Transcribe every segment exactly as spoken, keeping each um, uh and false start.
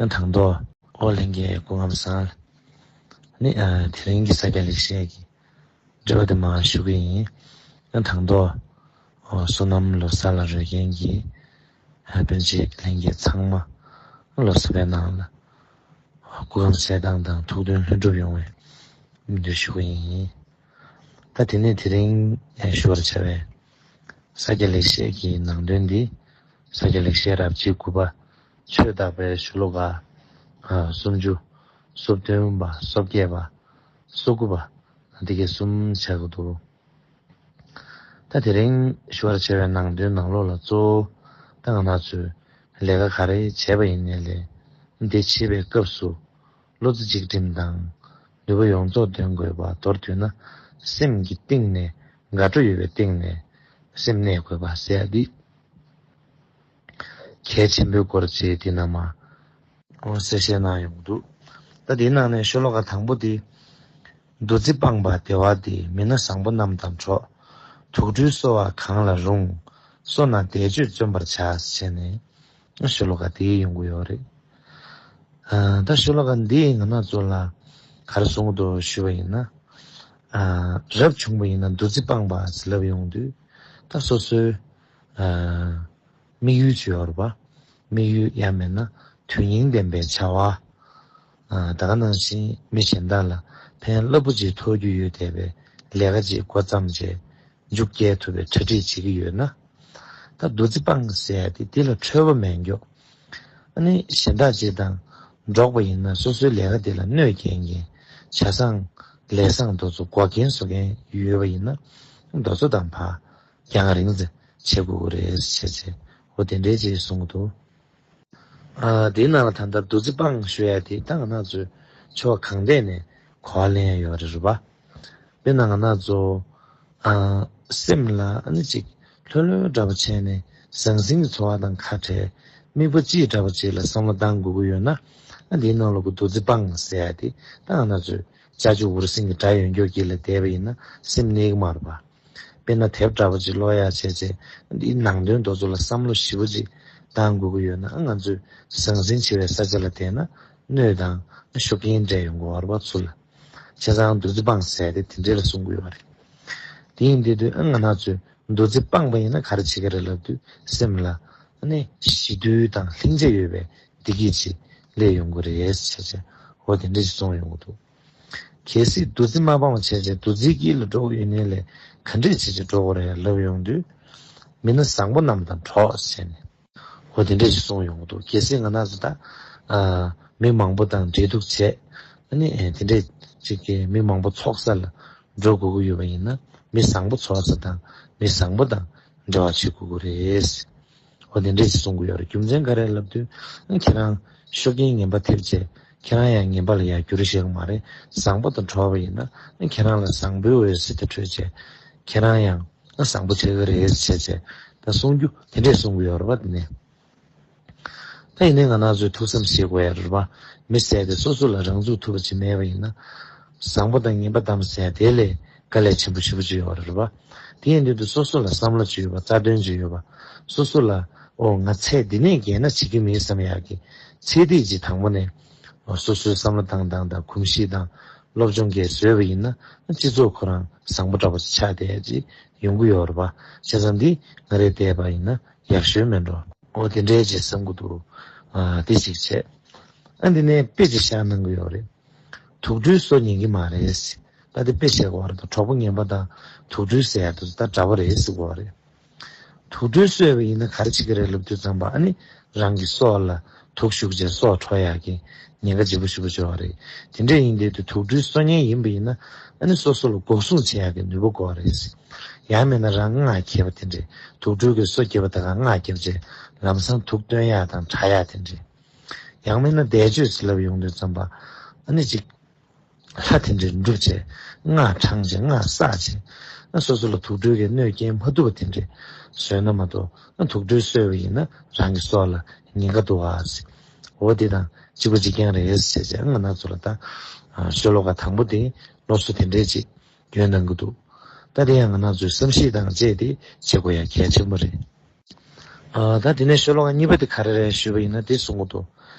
ཡང་དང་ཐོག་ཨོ་ལྷན་རྒྱས་སྐུ་ཁམས་བཟང་། ནི་ཨ་དེ་རིང་གི་ས་སྐྱ་ལེགས་བཤད་ཀྱི་འགྲེལ་པ་དེ་མར་ཞུ་གི་ཡིན། ཡང་དང་ཐོག་ཨོ་བསོད་ནམས་ལོ་གསར་ལ་རོལ་མཁན་གྱི་ཨ་སྤུན་མཆེད་ལྷན་རྒྱས་ཚང་མ་ལོ་གསར་པའི་ནང་ལ་སྐུ་ཁམས་གསལ་ཐང་དང་ཐུགས་དོན་ལྷུན་གྲུབ་ཡོང་བའི་སྨོན་འདུན་ཞུ་གི་ཡིན། ད་དེ་ནས་དེ་རིང་ཞུ་བར་བྱ་བའི་ས་སྐྱ་ལེགས་བཤད་ཀྱི་ནང་དོན་འདི། ས་སྐྱ་ལེགས་བཤད་རབ་བྱེད་དགུ་པ། ཆོས་བདག་པོའི་ཤོ་ལོ་ཀ་སུམ་ཅུ། སོ་བདུན་པ། སོ་བརྒྱད་པ། སོ་དགུ་པ། འདི་གའི་གསུམ་ཆགས་ཀྱི་འདུག་ད་དེ་རིང་ཞུ་བར་བྱ་བའི་ནང་དོན་ནང་ལོགས་ལ་གཙོ་བོ། ད་ང་རང་ཚོས་ལས་ཀ་ག་རེ་བྱས་པ་ཡིན་ནའི་ལས་འདི་བྱེད་པའི་སྐབས་སུ། བློ་རྩེ་གཅིག་སྒྲིམ་དང་། ནུས་པ་ཡོངས་རྫོགས་འདོན་དགོས་པ། མདོར་བསྡུས་ན། སེམས་ཀྱི་གཏིང་ནས་དགའ་སྤྲོ་ཡོད་པའི་སྟེང་ནས་སེམས་གནས་དགོས་པ་ཟེར་ཡ་འདི་གལ་ཆེན་པོའི་སྐོར་བྱས་འདི་ནང་མ་གསལ་བཤད་གནང་ཡོང་གི་འདུག་ད་དེའི་ནང་ནས་ཤོ་ལོ་ཀ་དང་པོ་འདི། འདུ་འཛི་སྤངས་པ་བདེ་བ་འདི། མི་སྣ་བཟང་པོ་རྣམས་དང་འགྲོགས། དུག་སྦྲུལ་གསོ་བ་གང་ལ་རུང་། གསོ་ན་བཟླས་བརྗོད་བརྩོན་པར་བྱ། ཟེར་ནས་ཤོ་ལོ་ཀ་དེ་ཡོང་གི་ཡོད་རེད། ཨ་ད་ཤོ་ལོ་ཀ་འདི་ང་རང་ཚོ་ལ་ག་རེ་གསུང་གི་འདུག་ཞུས་པ་ཡིན་ན། ཨ་རབ་བྱུང་བ་ཡིན་ན་འདུ་འཛི་སྤངས་པ་ཟེར་ལབ་ཡོང་དུས། ད་སོ་སོའི་ཨ་དམིགས་ཡུལ་ཅིག་ཡོད་རེད་པ། དམིགས་ཡུལ་ཡང་མིན་ན་དོན་སྙིང་ལྡན་པའི་བྱ་བ། ཨ་ད་ག་ནང་བཞིན་མི་གཞན་དག་ལ་ཕན་རླབས་པོ་ཆེ་ཐོགས་རྒྱུ་ཡོད་བསྡད་པའི་ལས་ཀ་ཅིག་འགོ་བརྩམས་བྱས། མཇུག་སྐྱེལ་ཐུབ་པའི་གྲ་སྒྲིག་བྱེད་ཀྱི་ཡོད་ན། ད་འདུ་འཛི་སྤངས་ཟེར་ཡ་དེ་འདི་ལ་འཕྲོད་པ་མེད་མགྱོགས། ཨ་ནི་གཞན་དག་ཅིག་དང་འགྲོགས་པ་ཡིན་ན་སོ་སོའི་ལས་ཀ་དེ་ལ་གནོད་སྐྱེལ་མཁན་བྱ་བཟང་ལས་བཟང་དེ་ཚོ་འགོག་རྐྱེན་བཟོ་མཁན་ཡོད་པ་ཡིན་ན། དེ་ཚོ་དང་ཕར་རྒྱང་རིང་ཙམ་བྱེད་དགོས་ཀྱི་རེད་ཟེར་བྱས། འོ་དེ་འདྲའི་ཅིག་གསུང་གི་འདུག་ཨ་དེའི་ནང་ལ་ད་ལྟ་འདུ་འཛི་སྤངས་ཞུ་ཡ་དེ་ད་ང་རང་ཚོའི་ཕྱོགས་གང་ཐད་ནས་གོ་བ་ལེན་ཡ་ཡོད་རེད་རེད་པ། དཔེར་ན་ང་རང་ཚོ་ཨ་སེམས་ལ་ཨ་ནི་ཅིག་ལྷོད་ལྷོད་འདྲ་པོ་བྱས་ནས་ཟང་ཟིང་གི་ཚོར་བ་དང་ཁ་བྲལ། དམིགས་པ་གཅིག་འདྲ་པོ་ཅིག་ལ་བསམ་བློ་བཏང་དགོས་ཀྱི་ཡོད་ན། ཨ་དེའི་ནང་ལོགས་ཀྱི་འདུ་འཛི་སྤངས་ཟེར་ཡ་དེ་ད་ང་རང་ཚོའི་ལྕགས་ཀྱུ་འུར་ཟིང་གི་སྒྲ་ཡོད་མགྱོགས་ཀྱི་ལ་བསྡད་པ་ཡིན་ན་སེམས་གནས་ཀྱི་མ་རེད་པ། དཔེར་ན་དེབ་འདྲ་པོ་ཅིག་ཀློག་ཡག་བྱས་རྗེས་འདིའི་ནང་དོན་དེ་ཚོ་ལ་བསམ་བློ་ཞིབ་པོ་ཅིག་བཏང་དགོས་ཀྱི་ཡོད་ན། ང་ཚོས་ཟང་ཟིང་ཆེ་བའི་ས་ཆ་ལ་བསྡད་ན་གནོད་དང་ཤུགས་རྐྱེན་འདྲ་ཡོང་གི་ཡོད་རེད་པ་ཚུར་ལ། བྱས་ཙང་འདུ་འཛི་སྤངས་ཟེར་ཏེ་དེ་འདྲ་ལ་གསུང་གི་ཡོད་རེད། དེ་ཡིན་དུས་དུས་ང་རང་ཚོས་འདུ་འཛི་སྤངས་པ་ཡིན་ན་ག་རེ་བྱེད་ཀྱི་རེད་ལབ་དུས་སེམས་ལ་ནི་ཞི་དུལ་དང་ལྷིང་འཇགས་ཡོད་པའི་བདེ་སྐྱིད་ཅིག་སླེབས་ཡོང་གི་རེད་ཟེར་བྱས། འོ་དེ་འདྲ་ཞིག་གསུངས་ཡོང་གི་འདུག་གལ་སྲིད་འདུ་འཛི་མ་སྤངས་པ་བྱས་རྗེས་འདུ་འཛིའི་དཀྱིལ་ལ་འགྲོ་དགོས་ཡོད་ནའི་ལས་ག་འདྲས་བྱས་རྗེས་འགྲོ་དགོས་རེད་ལབ་ཡོང་དུས། མི་སྣ་བཟང་པོ་རྣམས་དང་འགྲོགས་ཟེར་ནས། འོ་དེ་འདྲས་ཞིག་གསུངས་ཡོང་གི་འདུག་གལ་སྲིད་ང་རང་ཚོ་ད་ཨ་མི་མང་པོ་དང་འབྲེལ་གཏུག་བྱས། ཨ་ནི་ཨེ་དེ་འདྲས་ཅིག་གི་མི་མང་པོ་ཚོགས་ས་ལ་འགྲོ་དགོས་ཀྱི་ཡོད་པ་ཡིན་ན། མི་བཟང་པོ་ཚོགས་ས་དང་མི་བཟང་པོ་དང་འབྲེལ་བ་བྱེད་དགོས་ཀྱི་རེད། འོ་དེ་འདྲས་ཞིག་གསུང་གི་ཡོད་རེད། རྒྱུ་མཚན་ག་རེ་ལབ་དུས། ཁྱེད་རང་ཤུགས་རྐྱེན་ངན་པ་ཐེབས་རྗེས་ཁྱེད་རང་ཡང་ངན་པ་ལ་ཡར་འགྱུར་ཤེས་ཀྱི་མ་རེད། བཟང་པོ་དང་འགྲོགས་པ་ཡིན་ན་ཁྱེད་རང་ལ་བཟང་པོའི་འོད་ཟེར་དེ་འཕྲོས་རྗེས་ཁྱེད་རང་ཡང་བཟང་པོ་བྱེད་ཀྱི་རེད་ཟེར་བྱས་ད་གསུང་རྒྱུ་དེ་འདྲས་གསུང་གི་ཡོད་རེད་པ། དེ་ནས་ད་ཡིན་ནའི་ང་རང་ཚོས་ཐུགས་བསམ་བཞེས་དགོས་ཡ་རེད་པ། མི་ཟེར་དེ་སོ་སོ་ལ་རང་ཚུགས་ཐུབ་པ་ཅིག་མེད་པ་ཡིན་ན། བཟང་པོ་དང་ངན་པ་གདམ་ཟེར་དེ་ལས་དཀའ་ལས་ཆེན་པོ་ཞེ་པོ་ཅིག་ཡོད་རེད་པ། དེ་ཡིན་དུས་དུ་སོ་སོ་ལ་བསམ་བློ་ཅིག་ཡོད་པ། རྩ་དོན་ཅིག་ཡོད་པ། སོ་སོ་ལ་འོ་ང་ཚད་འདི་ནས་བརྒལ་ན་བྱེད་ཀྱི་མིན་བསམ་ཡག་གི་ཚད་ཐིག་ཅིག་དང་པོ་ནས་འོ་སོ་སོའི་བསམ་བློ་བཏང་སྟངས་དང་གོམས་གཤིས་དང་སློབ་སྦྱོང་གས་བཟོས་པ་ཡིན་ན་སྤྱི་ཚོགས་ཁོ་རང་བཟང་པོ་འདྲ་པོ་ཅིག་ཆགས་བསྡད་ཡག་ཅིག་ཡོང་གི་ཡོད་རེད་པ། བྱས་ཙང་འདི་ང་རས་བལྟས་པ་ཡིན་ན་ཡག་ཤོས་མིན་འགྲོ། འོ་དེ་འདྲའི་ཅིག་བསམ་གྱི་འདུག་ཨ་དེ་ཅིག་བྱས། ཨ་འདི་ནས་དཔེ་ཅིག་བཞག་གནང་གི་ཡོད་རེད། དུག་སྦྲུལ་གསོ་ཉན་གྱི་མ་རེད། ད་དེ་དཔེ་བཤད་དགོས་རེད། གྲོགས་པོ་ངན་པ་དང་དུག་སྦྲུལ་ཟེར་ཡ་དེ་ཚོ་ད་འདྲ་པོ་རེད་ཟེར་དགོས་རེད། དུག་སྦྲུལ་གསོས་པ་ཡིན་ན་ག་རེ་བྱེད་ཀྱི་རེད་ལབ་དུས་ཙམ་པ། ཨ་ནི་རང་གི་སྲོག་ལ་དུག་ཞུགས་བྱས་སྲོག་འཕྲོག་ཡག་གི་ཉེན་ཁ་ལྗིད་པོ་ཞེ་པོ་ཅིག་ཡོད་རེད། དེ་འདྲ་ཡིན་དུས་དུ་དུག་སྦྲུལ་གསོ་མཁན་ཡིན་པ་ཡིན་ན། ཨ་ནི་སོ་སོ་ལ་འགོག་སྲུང་བྱེད་ཡག་གི་ནུས་པ་དགོས་རེད། ཡང་མིན་ན་རང་མངལ་འཁྱེར་བ་དེ་འདྲས། དུག་སྦྲུལ་གྱི་སོ་སྐྱེས་པ་དེ་ག་མངལ་འཁྱེར་བྱས་ལམ་སང་དུག་བཏོན་ཡག་དང་དྲག་ཡག་དེ་འདྲས། ཡང་མིན་ན་བཟླས་བརྗོད་ཟེར་ལབ་ཡོང་དུས་ཙམ་པ། ཨ་ནི་ཅིག་ལྷ་དེ་འདྲས་སྒྲུབ་བྱས་མངལ་དྲངས་བྱས་མངལ་བསགས་བྱས། ཨ་སོ་སོ་ལ་དུག་སྦྲུལ་གྱི་གནོད་རྐྱེན་མ་ཐུབ་པ་དེ་འདྲས་བཟོས་ན་མ་གཏོགས། ཨ་དུག་སྦྲུལ་གསོས་པ་ཡིན་ན་རང་གི་སྲོག་ལ་ཉེན་ཁ་འདུག་ཨ་ཟེར། འོ་དེ་དང་གཅིག་པ་གཅིག་རྐྱང་རེད་ཟེར་བྱས། ང་རང་ཚོ་ལ་ད་ཤོ་ལོ་ཀ་དང་པོ་དེ་སློབ་གསོ་དེ་འདྲས་ཅིག་ཡོད་གནང་གི་འདུག་ད་དེ་ཡང་ང་རང་ཚོའི་བསམ་གཞིག་དང་བཅས་ཏེ་བྱེད་དགོས་ཡ་གལ་ཆེན་པོ་རེད། ཨ་ད་དེ་ནས་ཤོ་ལོ་ཀ་གཉིས་པ་དེ་ག་རེ་རེད་ཞུས་པ་ཡིན་ན། དེ་གསུང་གི་འདུག་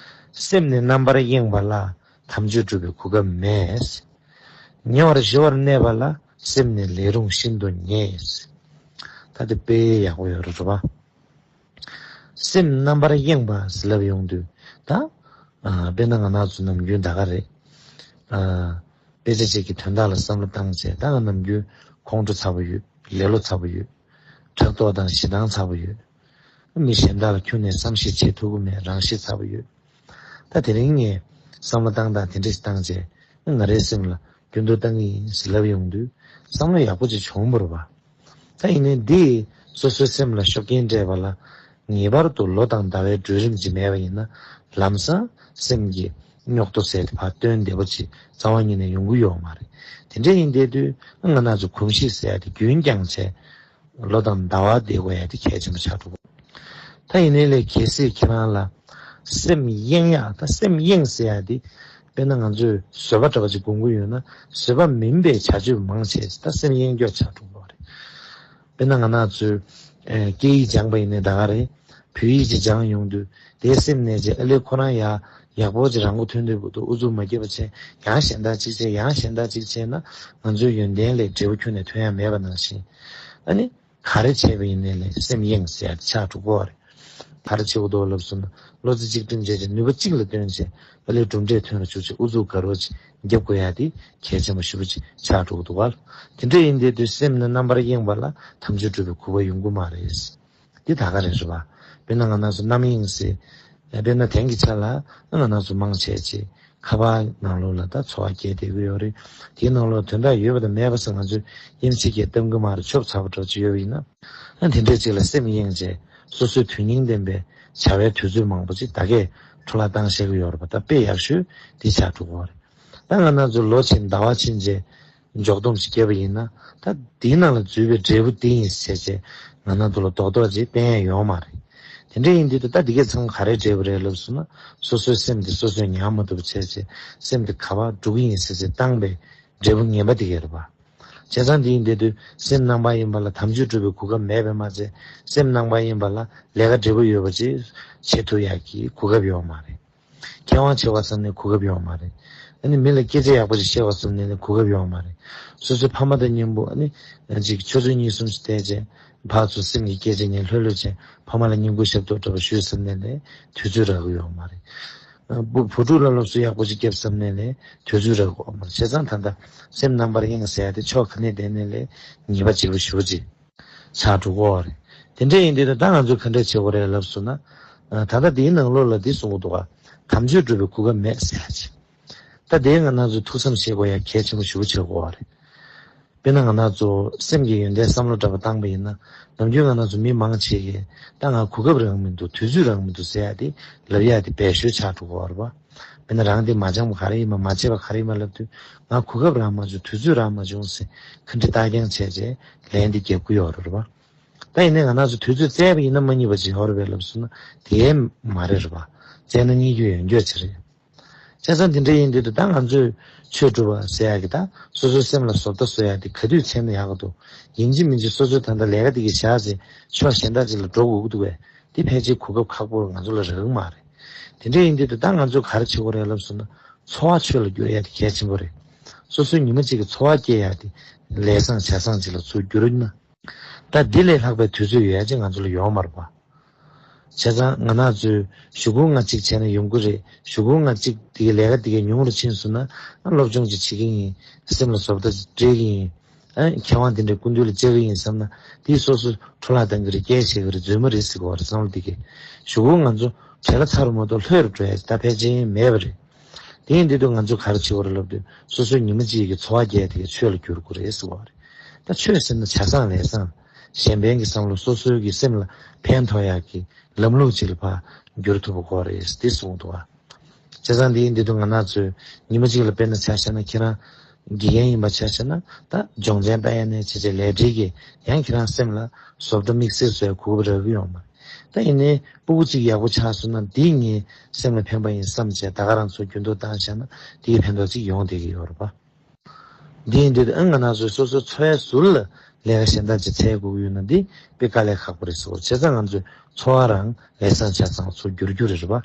སེམས་ནི་རྣམ་པར་གཡེང་བ་ལ། དམ་ཆོས་སྒྲུབ་པའི་གོ་སྐབས་མེད། ཉེ་བར་ཞི་བར་གནས་པ་ལ། སེམས་ནི་ལས་རུང་ཤིན་ཏུ་ཉེ། ད་དེ་དཔེ་ཡག་པོ་ཡོད་རེད་པ། སེམས་རྣམ་པར་གཡེང་བ་ཟེར་ལབ་ཡོང་དུས་ད། ཨ། དཔེར་ན་ང་རང་ཚོ་ནམ་རྒྱུན་ད་ག་རེད། ཨ། དཔེ་ཆ་གཅིག་གི་དོན་དག་ལ་བསམ་བློ་བཏང་བྱས། ད་ང་ནམ་རྒྱུན་ཁོང་ཁྲོ་ཚ་པོ་ཡོད། ལེ་ལོ་ཚ་པོ་ཡོད། ཕྲག་དོག་དང་ཞེ་སྡང་ཚ་པོ་ཡོད། མི་གཞན་དག་ལ་ཁྱོན་ནས་བསམ་ཤེས་བྱེད་ཐུབ་ཀྱི་མེད། རང་ཤེད་ཚ་པོ་ཡོད། ད་དེ་རིང་ངས་བསམ་བློ་བཏང་སྟངས་དེ་འདྲ་ཞིག་བཏང་བྱས། ང་རའི་སེམས་ལ་འགྱུར་ལྡོག་བཏང་གི་ཡིན་ཟེར་ལབ་ཡོང་དུས་བསམ་བློ་ཡག་པོ་ཅིག་བྱུང་བ་རེད་པ། ད་ཡིན་ནའི་འདི་སོ་སོའི་སེམས་ལ་ཤུགས་རྐྱེན་སྤྲད་པ་ལ། ངེས་པར་དུ་ལོ་དང་ཟླ་བའི་གྲོས་རིམ་ཅིག་མེད་པ་ཡིན་ན། ལམ་སང་སེམས་ཀྱི་རྙོག་དྲ་ཟེར་དེ་ཕར་སྟོན་བདེ་པོ་ཅིག་རྩ་བ་ཉིད་ནས་ཡོང་གི་ཡོད་མ་རེད། དེ་འདྲ་ཡིན་བསྡད་དུས་ང་རང་ཚོ་གོམས་གཤིས་ཟེར་ཡ་དེ་རྒྱུན་བསྐྱངས་བྱས། ལོ་དང་ཟླ་བ་བསྡད་དགོས་ཡ་དེ་གལ་ཆེན་པོ་ཆགས་འགྲོ་གི། ད་ཡིན་ནའི་ལས་གལ་སྲིད་ཁྱེད་རང་ལ་སེམས་གཡེང་ཡ། ད་སེམས་གཡེང་ཟེར་ཡ་དེ་དཔེར་ན་ང་ཚོས་བཟོད་པ་འདྲ་པོ་ཅིག་སྒོམ་གྱི་ཡོད་ན། བཟོད་པ་མིན་པའི་བྱ་སྤྱོད་མང་ཆེ་ད་སེམས་གཡེང་སྐྱོ་ཆགས་འགྲོ་གི་རེད། དཔེར་ན་ང་རང་ཚོས་ཨེ། སྐད་ཡིག་སྦྱངས་པ་ཡིན་ནའི་ད་ག་རེད། བོད་ཡིག་ཅིག་སྦྱངས་ཡོང་དུས་དེའི་སེམས་ནས་ཅིག་ཨ་ལས་ཁོ་རང་ཡ་ཡག་པོ་ཅིག་རང་མགོ་ཐོན་དུས་བུ་དུ་ཨུ་ཚུགས་མ་བརྒྱབ་པ་བྱས། ཡང་གཞན་དག་ཅིག་བྱས། ཡང་གཞན་དག་ཅིག་བྱས་ན། ང་ཚོའི་ཡོན་ཏན་ལས་འབྲས་བུ་ཁྱོན་ནས་ཐོན་ཡ་མེད་པ་ནང་བཞིན། ཨ་ནི། ག་རེ་བྱས་པ་ཡིན་ནའི་ལས་སེམས་གཡེང་ཟེར་ཡ་དེ་ཆགས་འགྲོ་གི་རེད། ག་རེ་བྱེད་དགོས་འདུག་ལབ་སོང་ན། བློ་རྩེ་གཅིག་སྒྲིམ་བྱས་བྱས་ནུས་པ་གཅིག་ལ་བཏོན་བྱས། ཨ་ལས་གྲུབ་འབྲས་ཐོན་རུ་བཅུག་བྱས། ཨུ་ཚུགས་དགའ་རོགས་ཅིག་རྒྱབ་དགོས་ཡ་དེ་གལ་ཆེན་པོ་ཞེ་པོ་ཅིག་ཆགས་འགྲོ་གི་འདུག་བ། དེ་འདྲ་ཡིན་བསྡད་དུས་སེམས་ནི་རྣམ་པར་གཡེང་བ་ལ། དམ་ཆོས་སྒྲུབ་པའི་གོ་སྐབས་ཡོང་གི་མ་རེད། འདི་ད་ག་རེ་རེད་པ། དཔེར་ན་ང་རང་ཚོ་རྣམ་གཡེང་ཟེར། དཔེར་ན་དེང་གི་ཆ་ལ་ང་རང་ཚོ་མང་ཆེ་ཆེ་ཁ་པར་ནང་ལོགས་ལ་ད་འཚོ་བ་སྐྱེལ་བསྡད་ཀྱི་ཡོད་རེད། དེའི་ནང་ལོགས་དོན་དག་ཡོད་པ་དང་མེད་པ་ཟེར་ང་ཚོས་དབྱེ་འབྱེད་བཏང་གི་མ་རེད། ཆོབ་ཚ་པོ་འདྲ་ཅིག་ཡོད་པ་ཡིན་ན། ཨ། དེ་འདྲས་ཅིག་ལ་སེམས་གཡེང་བྱས། སོ་སོའི་དོན་སྙིང་ལྡན་པའི་བྱ་བའི་དུས་ཚོད་མང་པོ་ཅིག་ད་གས་འཕྲོ་བརླག་བཏང་བཞག་གི་ཡོད་རེད་པ། ད་དཔེ་ཡག་ཤོས་འདི་ཆགས་འགྲོ་གི་རེད། ད་ང་རང་ཚོ་ལོ་ཕྱིན་ཟླ་བ་ཕྱིན་བྱས་འཇོག་སྡོམ་ཞིག་བརྒྱབ་པ་ཡིན་ན། ད་འདིའི་ནང་ལ་འཛུལ་བའི་འབྲས་བུ་འདི་ཡིན་ཟེར་བྱས་ང་རང་ཚོ་ལ་རྡོག་རྡོག་ཅིག་བསྟན་ཡ་ཡོད་མ་རེད། དེ་འདྲ་ཡིན་དུས་ད་ད་འདི་གས་ཚང་མ་ག་རེའི་འབྲས་བུ་རེད་ལབ་སོང་ན། སོ་སོའི་སེམས་དེ་སོ་སོས་ཉར་མ་ཐུབ་བྱས་བྱས་སེམས་དེ་ག་པར་འགྲོ་གི་ཡིན་ཟེར་བྱས་བཏང་པའི་འབྲས་བུ་ངན་པ་འདི་གས་རེད་པ། བྱས་ཙང་འདི་ཡིན་བསྡད་དུས་སེམས་རྣམ་པར་གཡེང་བ་ལ་དམ་ཆོས་སྒྲུབ་པའི་གོ་སྐབས་མེད་པས་མ་ཚད། སེམས་རྣམ་པར་གཡེང་བ་ལ་ལས་ཀ་འབྲས་བུ་ཡོད་པ་ཅིག་བྱེད་ཐུབ་ཡག་གི་གོ་སྐབས་ཡོད་མ་རེད། མཁས་དབང་ཆེ་བ་བསམ་ནས་གོ་སྐབས་ཡོད་མ་རེད། ཨ་ནི་མི་ལ་སྐད་ཆ་ཡག་པོ་ཞིག་བཤད་པ་བསམ་ནས་ནི་གོ་སྐབས་ཡོད་མ་རེད། སོ་སོའི་ཕ་མ་དང་མཉམ་པོ་ཨ་ནི་ཅིག་ཆུ་ཚོད་གཉིས་གསུམ་ཞིག་བསྡད་བྱས་ཕར་ཚུར་སེམས་ཀྱི་སྐད་ཆ་ཉན་ལྷོད་ལྷོད་བྱས། ཕ་མ་ལ་བསྙེན་བཀུར་ཞབས་ཏོག་འདྲ་པོ་ཞུས་བསམ་ནས་ནི་དུས་ཚོད་རག་གི་ཡོད་མ་རེད། བུ་བུ་ཕྲུག་ལ་སློབ་གསོ་ཡག་པོ་ཞིག་བརྒྱབ་བསམ་ནས་ནི་དུས་ཚོད་རག་གི་ཡོད་མ་རེད། བྱས་ཙང་ད་ལྟ་སེམས་རྣམ་པར་གཡེང་ཟེར་ཡ་དེ་ཕྱོགས་ག་ནས་བསྡད་ནས་ལས་ཉེས་པ་ཆེ་པོ་ཞེ་པོ་ཅིག་ཆགས་འགྲོ་གི་རེད། དེ་འདྲ་ཡིན་དུས་ད་ང་ཚོས་ག་འདྲ་བྱེད་དགོས་རེད་ལབ་སོང་ན། ད་ལྟ་དེའི་ནང་ལོགས་ལ་འདི་གསུང་གི་འདུག་ག་དམ་ཆོས་སྒྲུབ་པའི་གོ་སྐབས་མེད་ཟེར་ཡ་ཅིག་ད་དེ་ང་རང་ཚོས་ཐུགས་བསམ་བཞེས་དགོས་ཡ་གལ་ཆེན་པོ་ཞེ་པོ་ཆགས་ཀྱི་ཡོད་རེད། དཔེར་ན་ང་རང་ཚོ་སེམས་ཀྱི་ཡོན་ཏན་བསམ་བློ་འདྲ་པོ་བཏང་པ་ཡིན་ན། ནམ་རྒྱུན་ང་རང་ཚོ་མི་མང་ཆེ་གིས་ད་ང་གོ་སྐབས་རག་མི་འདུག་དུས་ཚོད་རག་མི་འདུག་ཟེར་ཡ་དེ་ལབ་ཡ་དེ་སྦས་ཤོས་ཆགས་འགྲོ་གི་ཡོད་རེད་པ། དཔེར་ན་རང་དེ་མ་སྦྱངས་པ་ག་རེ་ཡིན་པ། མ་བྱས་པ་ག་རེ་ཡིན་པ་ལབ་དུས། ང་གོ་སྐབས་རག་མ་བྱུང་། དུས་ཚོད་རག་མ་བྱུང་ཟེར་ག་འདྲ་རྟགས་རྐྱང་བྱས་བྱས་ལན་དེ་རྒྱབ་ཀྱི་ཡོད་རེད་པ། ད་ཡིན་ནའི་ང་རང་ཚོ་དུས་ཚོད་བཙལ་བ་ཡིན་ན་མ་རྙེད་པ་ཅིག་ཡོད་རེད་པས་ལབ་སོང་ན། དེ་མ་རེད་རེད་པ། བཙལ་ན་རྙེད་རྒྱུ་ཡོད་རྒྱུ་ཅིག་རེད། བྱས་ཙང་དེ་འདྲ་ཡིན་དུས་ད་ང་ཚོས་ཆོས་སྒྲུབ་པ་ཟེར་ཡག་གི་ད་སོ་སོའི་སེམས་ལ་བཟོ་ལྟ་བཟོ་ཡག་དེ་ག་དུས་བྱས་ན་ཡག་གི་འདུག་ཡིན་གཅིག་མིན་གཅིག་སོ་སོའི་ད་ལྟ་ལས་ཀ་དེ་གི་བྱས་ཚེ་ཕྱོགས་གཞན་དག་ཅིག་ལ་འགྲོ་དགོས་ཀྱི་འདུག་པས། དེ་ཕལ་ཆེར་གོ་སྐབས་ཁག་པོ་ང་ཚོ་ལ་རག་གི་མ་རེད། དེ་འདྲ་ཡིན་དུས་ད་ང་ཚོས་ག་རེ་བྱེད་དགོས་རེད་ལབ་སོང་ན། འཚོ་བ་ཆོས་ལ་བསྒྱུར་ཡ་དེ་གལ་ཆེན་པོ་རེད། སོ་སོའི་ཉི་མ་གཅིག་གི་འཚོ་བ་སྐྱེལ་ཡ་དེ་ལས་བཟང་བྱ་བཟང་ཅིག་ལ་ཚུར་བསྒྱུར་ན། ད་འདི་ལས་ལྷག་པའི་དུས་ཚོད་ཡོད་ཡ་ཅིག་ང་ཚོ་ལ་ཡོད་མ་རེད་པ། བྱས་ཙང་ང་རང་ཚོས་གཞུག་གུ་ང་གཅིག་བྱས་ན་ཡོང་གི་རེད། གཞུག་གུ་ང་གཅིག་དེ་གའི་ལས་ཀ་དེ་གའི་ཉུང་རུ་ཕྱིན་སོང་ན། ཨ། སློབ་སྦྱོང་ཅིག་བྱེད་ཀྱི་ཡིན། སེམས་ལ་བཟོ་ལྟ་ཅིག་སྤྲད་ཀྱི་ཡིན། ཨ། མཁས་དབང་དེ་འདྲའི་སྐུ་མདུན་ལ་བཅར་གྱི་ཡིན་བསམ་ན། དེས་སོ་སོ་འཕྲོ་བརླག་གཏང་གི་རེད། སྐྱེལ་བྱེད་ཀྱི་རེད། རྫུན་མ་རེད་ཟེར་གྱི་ཡོད་རེད། བསམ་བློ་དེ་གས་གཞུག་གུ་ང་ཚོ་བྲེལ་ལ་ཚ་རུ་མ་གཏོགས་ལྷོད་རུ་འགྲོ་ཡ་ད་ཕལ་ཆེར་མེད་པ་རེད། དེ་ཡིན་དུས་ང་ཚོ་ག་རེ་བྱེད་དགོས་རེད་ལབ་དུས། སོ་སོའི་ཉི་མ་གཅིག་གི་འཚོ་བ་སྐྱེལ་དེ་གའི་ཆོས་ལ་བསྒྱུར་དགོས་རེད་ཟེར་གྱི་ཡོད་རེད། ད་ཆོས་ཟེར་ན་བྱ་བཟང་ལས་བཟང་། གཞན་ཕན་གྱི་བསམ་བློ། སོ་སོའི་གི་སེམས་ལ་ཕན་ཐོགས་ཡག་གི་ལམ་ལུགས་ཅིག་ལ་ཕར་བསྒྱུར་ཐུབ་པ་དགོས་རེད་དེ་གསུངས་འདུག་བ། བྱས་ཙང་འདི་ཡིན་དུས་ང་རང་ཚོས་ཉི་མ་གཅིག་ལ་དཔེར་ན་ཆ་བཞག་ན། ཁྱེད་རང་དགེ་རྒན་ཡིན་པ་ཆ་བཞག་ན། ད་སྦྱོང་ཚན་ལྟ་ཡ་ནས་བྱས་བྱས་ལས་བྲེལ་གྱིས་ཡང་ཁྱེད་རང་སེམས་ལ་བཟོ་ལྟ་དམིགས་བསལ་བཟོ་ཡ་གོ་སྐབས་རག་གི་ཡོད་མ་རེད། ད་ཡིན་ནའི་སྤུ་གུ་གཅིག་ཡག་པོ་ཆགས་སོང་ན་འདིས་ངའི་སེམས་ལ་ཕན་པ་ཡིན་བསམ་བྱས་ད་ག་རང་ཚོ་འགྱུར་ལྡོག་བཏང་བཞག་ན་དེའི་ཕན་ཐོགས་གཅིག་ཡོང་བསྡད་ཀྱི་ཡོད་རེད་པ། འདི་ཡིན་དུས་ཨ། ང་རང་ཚོས་སོ་སོའི་འཚོ་བའི་ཟུར་ལ་ ལས་ཀ་གཞན་དག་ཅིག་འཚོལ་དགོས་ཀྱི་ཡོད་ན་འདི་དཔེ་དཀའ་ལས་ཁག་པོ་རེད་ཟེར་བ། བྱས་ཙང་ང་ཚོའི་འཚོ་བ་རང་ལས་བཟང་བྱ་བཟང་ཚུར་འགྱུར་རྒྱུ་རེད་པ།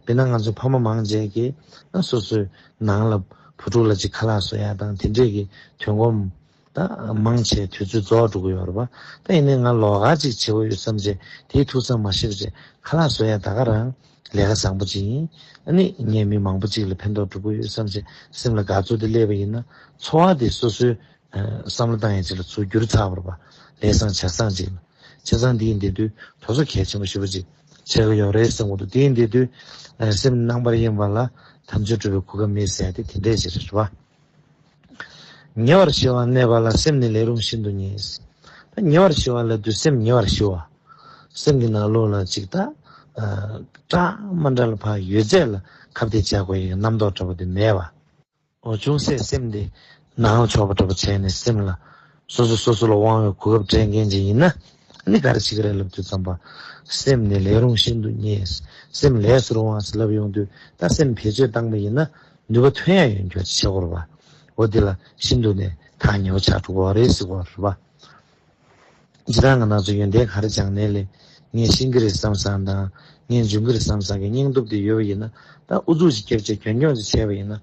དཔེར་ན་ང་ཚོ་ཕ་མ་མང་ཆེ་གིས་ན་སོ་སོའི་ནང་ལ་བུ་ཕྲུག་ལ་ཅིག་ཁ་ལག་བཟོ་ཡ་དང་དེ་འདྲས་ཀྱི་དོན་གོམས་ད་མང་ཆེ་དུས་ཚོད་རྫོགས་འགྲོ་གི་ཡོད་རེད་པ། ད་ཡིན་ནའི་ང་ལོགས་ཀ་ཅིག་བྱེད་དགོས་ཡོད་བསམ་བྱས་དེའི་ཐུགས་བསམ་མ་བཞེས་པ་བྱས་ཁ་ལག་བཟོ་ཡ་ད་ག་རང་ལས་ཀ་བཟང་པོ་ཅིག་ཡིན། ཨ་ནི་ངས་མི་མང་པོ་ཅིག་ལ་ཕན་ཐོགས་འགྲོ་གི་ཡོད་བསམ་བྱས་སེམས་ལ་དགའ་ཚོར་དེ་སླེབས་པ་ཡིན་ན་འཚོ་བ་དེ་སོ་སོའི་ཨ་བསམ་བློ་བཏང་ཡ་ཅིག་ལ་ཚུར་འགྱུར་ཚར་བ་རེད་པ། ལས་བཟང་བྱ་བཟང་ཅིག་ལ། བྱས་ཙང་འདི་ཡིན་དེ་དུས་དོ་ཚོ་གལ་ཆེན་པོ་ཞེ་པོ་ཅིག་བྱེད་ཀྱི་ཡོད་རེད་བསམ་གྱི་འདུག་དེ་ཡིན་དེ་དུས་ཨ་སེམས་རྣམ་པར་གཡེང་བ་ལ་དམ་ཆོས་སྒྲུབ་པའི་གོ་སྐབས་མེད་ཟེར་ཡ་དེ་དེ་འདྲས་ཅིག་རེད་པ། ཉེ་བར་ཞི་བར་གནས་པ་ལ་སེམས་ནི་ལས་རུང་ཤིན་ཏུ་ཉེ། ད་ཉེ་བར་ཞི་བ་ལབ་དུས་སེམས་ཉེ་བར་ཞི་བ། སེམས་ཀྱི་ནང་ལོགས་ལ་ཅིག་ད་ཨ་སྐྲག་མ་འདྲ་ལ་ཕར་ཡོད་ཚད་ལ་ཁ་གཏད་བཅག་དགོས་ཡག་རྣམ་རྟོག་འདྲ་པོ་དེ་མེད་པ། འོ་ཅུང་ཟད་སེམས་དེ་ནང་ལ་ཕྱོགས་པ་འདྲ་པོ་བྱས་ནས་སེམས་ལ་སོ་སོ་སོ་སོ་ལ་དབང་བའི་གོ་སྐབས་སྤྲད་མཁན་ཅིག་ཡིན་ན་ཨ་ནི་ག་རེ་བྱེད་ཀྱི་རེད་ལབ་དུས་ཙམ་པ། སེམས་ནི་ལས་རུང་ཤིན་ཏུ་ཉེ། སེམས་ལས་སུ་རུང་བ་ཟེར་ལབ་ཡོང་དུས་ད་སེམས་བེད་སྤྱོད་བཏང་པ་ཡིན་ན་ནུས་པ་ཐོན་ཡ་ཡོད་རྒྱུ་ཅིག་བྱེད་དགོས་རེད་པ། འོ་དེ་ལ་ཤིན་ཏུ་ནས་ཐག་ཉེ་བོ་ཆགས་འགྲོ་གི་རེད་ཟེར་གྱི་ཡོད་རེད་པ། སྤྱིར་བཏང་ང་རང་ཚོ་ཡོན་ཏན་ག་རེ་སྦྱངས་ནའི་ལས་ངས་ཤེས་ཀྱི་རེད་བསམ་བསམ་དང་ངས་འཇོན་གྱི་རེད་བསམ་བསམ་གྱི་སྙིང་སྟོབས་དེ་ཡོད་པ་ཡིན་ན་ད་ཨུ་ཚུགས་ཅིག་བརྒྱབ་བྱས་གྱོན་གྱོན་ཅིག་བྱས་པ་ཡིན་ན།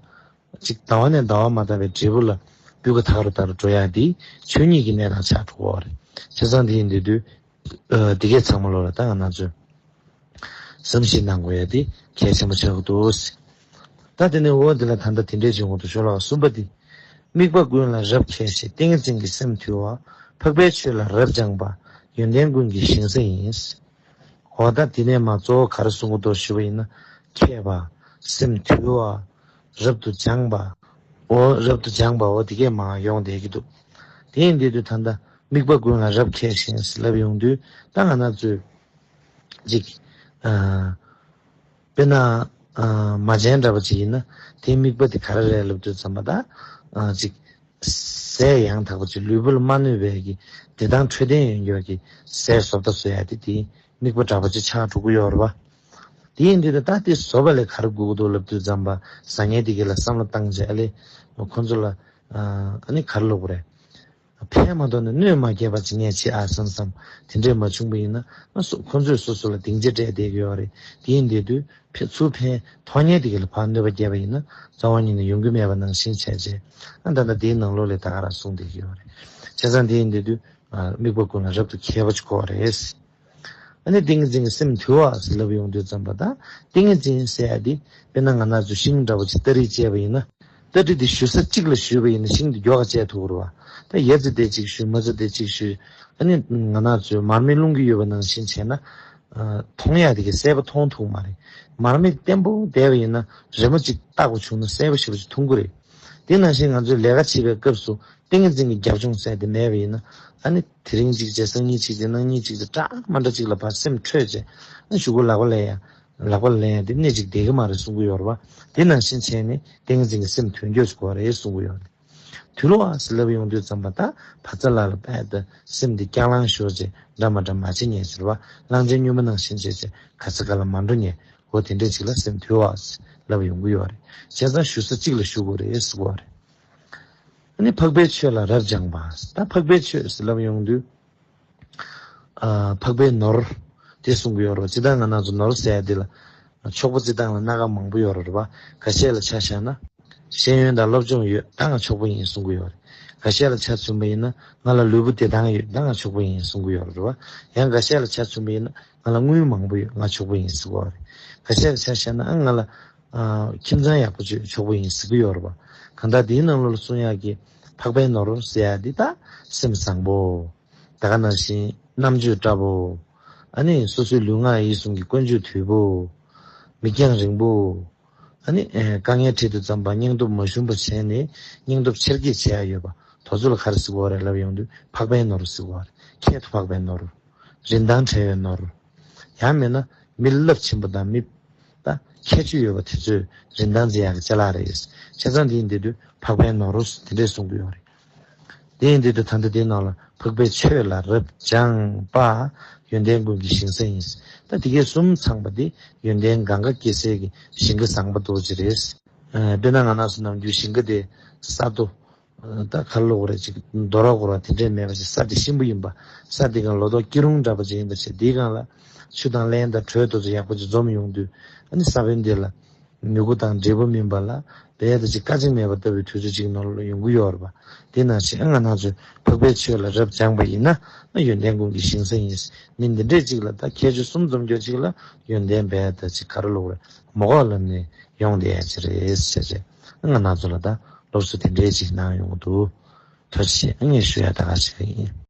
ཅིག་ཟླ་བ་ནས་ཟླ་བ་མ་འདའ་བའི་འབྲས་བུ་ལ་སྤུས་ཀ་དག་རུ་དག་རུ་འགྲོ་ཡག་འདི་ཆོས་ཉིད་ཀྱི་གནས་སྟངས་ཆགས་འགྲོ་གི་རེད། བྱས་ཙང་འདི་ཡིན་དུས་དུས་ཨ་འདི་གས་ཚང་མ་ལོ་ལ་ད་ང་རང་ཚོས་བསམ་གཞིག་གནང་དགོས་ཡག་འདི་གལ་ཆེན་པོ་ཆགས་ཀྱི་འདུག་ད་དེ་ནས་འོ་འདི་ལ་ད་ལྟ་དེ་འདྲས་བྱུང་གི་འདུག་ཤོ་ལོ་ཀ་གསུམ་པ་འདི། དམིགས་པ་ཀུན་ལ་རབ་མཁས་ཤིང་ཏིང་ངེ་འཛིན་གྱི་སེམས་དུལ་བ། འཕགས་པའི་ཆོས་ལ་རབ་སྦྱངས་པ། ཡོན་ཏན་ཀུན་གྱི་ཞིང་ས་ཡིན། འོ་ད་དེ་ནས་མ་གཙོ་བོ་ག་རེ་གསུང་གི་འདུག་ཞུ་བ་ཡིན་ན། མཁས་པ། སེམས་དུལ་བ། རབ་ཏུ་སྦྱངས་པ། འོ་རབ་ཏུ་སྦྱངས་པ་འོ་དེ་གས་མ་ཡོང་བསྡད་ཀྱི་འདུག་དེ་ཡིན་དུས་དུས་ད་ལྟ་དམིགས་པ་ཀུན་ལ་རབ་མཁས་ཤིང་ལབ་ཡོང་དུས་ད་ང་ན་ཚོས་ཅིག་ཨ་དཔེར་ན་ཨ་མ་བྱན་འདྲ་པོ་ཅིག་ཡིན་ན་དེའི་དམིགས་པ་དེ་ག་རེ་རེད་ལབ་དུས་ཙམ་པ་ད་ཨ་ཅིག་ཟས་ཡང་དག་པ་ཅིག་ལུས་པོ་ལ་མ་གནོད་པའི་གི་བདེ་ཐང་འཕྲོད་བསྟེན་ཡོང་རྒྱུ་གི་ཟས་བཟོ་ལྟ་བཟོ་ཡ་དེ་དེའི་དམིགས་པ་འདྲ་པོ་ཅིག་ཆགས་འགྲོ་གི་ཡོད་རེད་པ། དེ་ཡིན་དུས་ད་ད་དེ་བཟོ་བ་ལས་ག་རེ་དགོས་ཀྱི་འདུག་ལབ་དུས་ཙམ་པ་བཟང་ངན་དེ་ག་ལ་བསམ་བློ་བཏང་བྱས་ཨ་ལས་ཁོང་ཚོ་ལ་ཨ་ནི་ག་རེ་ལབ་དགོས་རེད། ཕན་མ་ཐོགས་ནས་གནོད་མ་སྐྱེལ་བ་ཅིག་ངས་བྱེད་ཨ་བསམ་བསམ་དེ་འདྲས་མ་བྱུང་པ་ཡིན་ན་ང་སོ་ཁོང་ཚོས་སོ་སོ་ལ་སྡིངས་ཆ་སྤྲད་བསྡད་ཀྱི་ཡོད་རེད། དེ་ཡིན་དུས་ཕན་ཚུར་ཕན་ཐོགས་ཉེས་དེ་ག་ལ་ཕར་གནོད་པ་བསྐྱལ་བ་ཡིན་ན་རྩ་བ་ཉིད་ནས་ཡོང་གི་མེད་པ་ནང་བཞིན་བྱས་རྗེས་ཨ་ད་ལྟ་དེའི་ནང་ལོགས་ལས་ད་ག་རང་གསུངས་བསྡད་ཀྱི་ཡོད་རེད། བྱས་ཙང་དེ་ཡིན་དུས་དུས་དམིགས་པ་ཀུན་ལ་རབ་ཏུ་མཁས་པ་ཅིག་དགོས་རེད། ཨ་ནི་ཏིང་ངེ་འཛིན་གྱི་སེམས་དུལ་བ་ཟེར་ལབ་ཡོང་དུས་ཙམ་པ་ད་ཏིང་ངེ་འཛིན་ཟེར་ཡ་དེ་དཔེར་ན་ང་ན་ཚོ་ཤིང་འདྲ་པོ་ཅིག་སྟ་རེས་བཅད་པ་ཡིན་ན་སྟ་རེ་དེ་གཞུ་ས་གཅིག་ལ་གཞུས་པ་ཡིན་ན་ཤིང་དེ་མགྱོགས་ཀ་བཅད་ཐུབ་རེད་བ། ད་ཡ་ཙི་དེ་གཅིག་གཞུ་མ་ཙི་དེ་གཅིག་གཞུ་ཨ་ནི་ང་ན་ཚོས་མར་མེ་རླུང་གི་ཡོད་པ་ནང་བཞིན་བྱས་ན་མཐོང་ཡ་དེ་གི་གསལ་པོ་མཐོང་ཐུབ་མ་རེད། མར་མེ་བརྟན་པོ་བསྡད་པ་ཡིན་ན་རི་མོ་གཅིག་བཏགས་པ་བྱུང་ན་གསལ་པོ་ཞེ་པོ་ཅིག་མཐོང་གི་རེད། དེ་ནང་བཞིན་ང་ཚོས་ལས་ཀ་བྱེད་པའི་སྐབས་སུ་ཏིང་ངེ་འཛིན་གྱི་རྒྱབ་ལྗོངས་ཟེར་དེ་མེད་པ་ཡིན་ན་ཨ་ནི་དེ་རིང་གཅིག་བྱས་སང་ཉིན་གཅིག་བྱས་གནངས་ཉིན་གཅིག་བྱས་སྐྲག་མ་འདྲ་གཅིག་ལ་ཕར་སེམས་འཕྲོས་བྱས་ཨ་གཞུག་གུ་ལག་པ་ལེན་ཡ་ལག་པ་ལེན་ཡ་དེ་སྣེ་གཅིག་བསྡད་ཀྱི་མ་རེད་གསུང་གི་ཡོད་རེད་བ། དེ་ནང་བཞིན་བྱས་ནས་ཏིང་ངེ་འཛིན་གྱི་སེམས་དོན་འཁྱོལ་བྱེད་དགོས་རེད་གསུང་གི་ཡོད་རེད། དུལ་བ་ཟེར་ལབ་ཡོང་དུས་ཙམ་པ་ད་ཕ་ཚ་ལ་ལ་པད་ད་སེམས་འདི་སྐྱག་ལང་ཤོར་བྱས་འདྲ་མ་འདྲ་མ་བྱེད་ཉན་ཟེར་བ་གླང་ཆེན་སྨྱོན་པ་ནང་བཞིན་བྱས་བྱས་ག་ས་ག་ལ་མ་འགྲོ་ཉན། འོ་དེ་འདྲས་ཅིག་ལ་སེམས་དུལ་བ་ལབ་ཡོང་གི་ཡོད་རེད། བྱས་ཙང་གཞུ་ས་གཅིག་ལ་གཞུ་དགོས་རེད་ཟེར་གོ་རེད། ཨ་ནི་འཕགས་པའི་ཆོས་ལ་རབ་སྦྱངས་པ། ད་འཕགས་པའི་ཆོས་ཟེར་ལབ་ཡོང་དུས། ཨ་འཕགས་པའི་ནོར། དེ་གསུང་གི་ཡོད་རེད། ཇི་ལྟར་ང་རང་ཚོ་ནོར་ཟེར་ཡ་འདི་ལ། ཕྱུག་པོ་རྩི་སྟངས་ལ་སྣ་ཁ་མང་པོ་ཡོད་རེད་བ། ཁ་ཤས་ལ་ཆ་བཞག་ན། ཤེས་ཡོན་དང་སློབ་སྦྱོང་ཡོད་ད་ང་ཕྱུག་པོ་ཡིན་གསུང་གི་ཡོད་རེད། ཁ་ཤས་ལ་ཆ་མཚོན་པ་ཡིན་ན་ང་ལ་ལུས་པོ་བདེ་ཐང་ཡོད་ད་ང་ཕྱུག་པོ་ཡིན་གསུང་གི་ཡོད་རེད་བ། ཡང་ཁ་ཤས་ལ་ཆ་མཚོན་པ་ཡིན་ན། ང་ལ་དངུལ་མང་པོ་ཡོད་ང་ཕྱུག་པོ་ཡིན་ཟེར་གི་ཡོད་རེད། ཁ་ཤས་ལ་ཆ་བཞག་ན་ཨ་ང་ལ་ཨ་ཁྱིམ་ཚང་ཡག་པོ་ཅིག་ཡོད་ཕྱུག་པོ་ཡིན་ཟེར་གི་ཡོད་རེད་བ། གང་ལྟར་དེའི་ནང་ལོགས་ལ་གསུང་ཡག་གི་འཕགས་པའི་ནོར་ཟེར་ཡག་འདི་ད་སེམས་བཟང་པོ། ད་ག་ནང་བཞིན་རྣམ་དཔྱོད་བཀྲ་བོ། ཨ་ནི་སོ་སོའི་ལུས་ངག་ཡིད་གསུམ་གྱི་ཀུན་སྤྱོད་དུལ་པོ། མིག་རྒྱང་རིང་པོ། ཨ་ནི་ཨེ་དཀའ་ངལ་འཕྲད་དུས་ཙམ་པ་སྙིང་སྟོབས་མ་ཞུམ་པ་བྱས་ནས་སྙིང་སྟོབས་ཆེར་སྐྱེད་བྱེད་ཡག་ཡོད་པ་དེ་ཚོ་ལ་ག་རེ་ཟེར་གི་ཡོད་རེད་ལབ་ཡོང་དུས་འཕགས་པའི་ནོར་ཟེར་གི་ཡོད་རེད། ཁྱད་དུ་འཕགས་པའི་ནོར། རིན་ཐང་བྲལ་བའི་ནོར། ཡང་མིན་ན་མི་རླབས་ཆེན་པོ་དང་མི་ད་ཁྱད་ཆོས་ཡོད་པ་དེ་ཚོས་རིན་ཐང་འཛིན་ཡག་གི་ཅ་ལག་རེད། བྱས་ཙང་དེ་ཡིན་དུས་འཕགས་པའི་ནོར་དེ་འདྲས་གསུང་གི་ཡོད་རེད། དེ་ཡིན་དུས་ད་ལྟ་དེའི་ནང་ལ་འཕགས་པའི་ཆོས་ལ་རབ་སྦྱངས་པ། ཡོན་ཏན་ཀུན་གྱི་ཞིང་ས་ཡིན། ད་དེ་གའི་གསུམ་ཚང་པ་དེ་ཡོན་ཏན་གང་ག་སྐྱེ་སའི་གི་ཞིང་ཁ་བཟང་པོ་རྡོ་རྗེ་རེད། ཨ་དཔེར་ན་ང་རང་ཚོ་ནམ་རྒྱུན་ཞིང་ཁ་དེ་ས་རྡོ། ད་ག་རེ་ལབ་དགོས་རེད། ཅིག་རྡོ་ར་སྒོ་ར་དེ་འདྲས་མེད་པ་ཞིག་ས་དེ་གཤིན་པོ་ཡིན་པ། ས་དེ་སྒང་ལོ་ཏོག་སྐྱིད་རུང་འདྲ་པོ་ཅིག་ཡིན་པ་བྱས། དེའི་སྒང་ལ་ཆུ་དང་རླན་དང་དྲོད་དེ་ཚོ་ཡག་པོ་ཅིག་འཛོམས་ཡོང་དུས། ཨ་ནི་ས་བོན་འདི་ལ་མྱུ་གུ་དང་འབྲས་བུ་སྨིན་པ་ལ་རྦད་དེ་ཅིག་དཀའ་ཚེགས་མེད་པ་ལྟ་བུའི་དུས་ཚོད་ཅིག་ནང་ལ་ཡོང་གི་ཡོད་རེད་པ། དེ་ནང་བཞིན་ང་རང་ཚོས་འཕགས་པའི་ཆོས་ལ་རབ་སྦྱངས་པ་ཡིན་ན། ཨ་ཡོན་ཏན་ཀུན་གྱི་ཞིང་ས་ཡིན། མི་འདི་འདྲས་ཅིག་ལ་ད་ཁྱད་ཆོས་གསུམ་འཛོམས་རྒྱུ་ཅིག་ལ་ཡོན་ཏན་རྦད་དེ་ཅིག་ག་རེ་ལབ་དགོས་རེད། མ་གོ་ལབ་ནས་ཡོང་བསྡད་ཡ་ཅིག་རེད་ཟེར་བྱས། ང་རང་ཚོ་ལ་ད་སློབ་གསོ་དེ་འདྲས་ཅིག་གནང་ཡོང་གི་འདུག། ཐུགས་རྗེ་ཆེ། ངས་ཞུ་ཡ་ད་ག་ཞིག་ཡིན།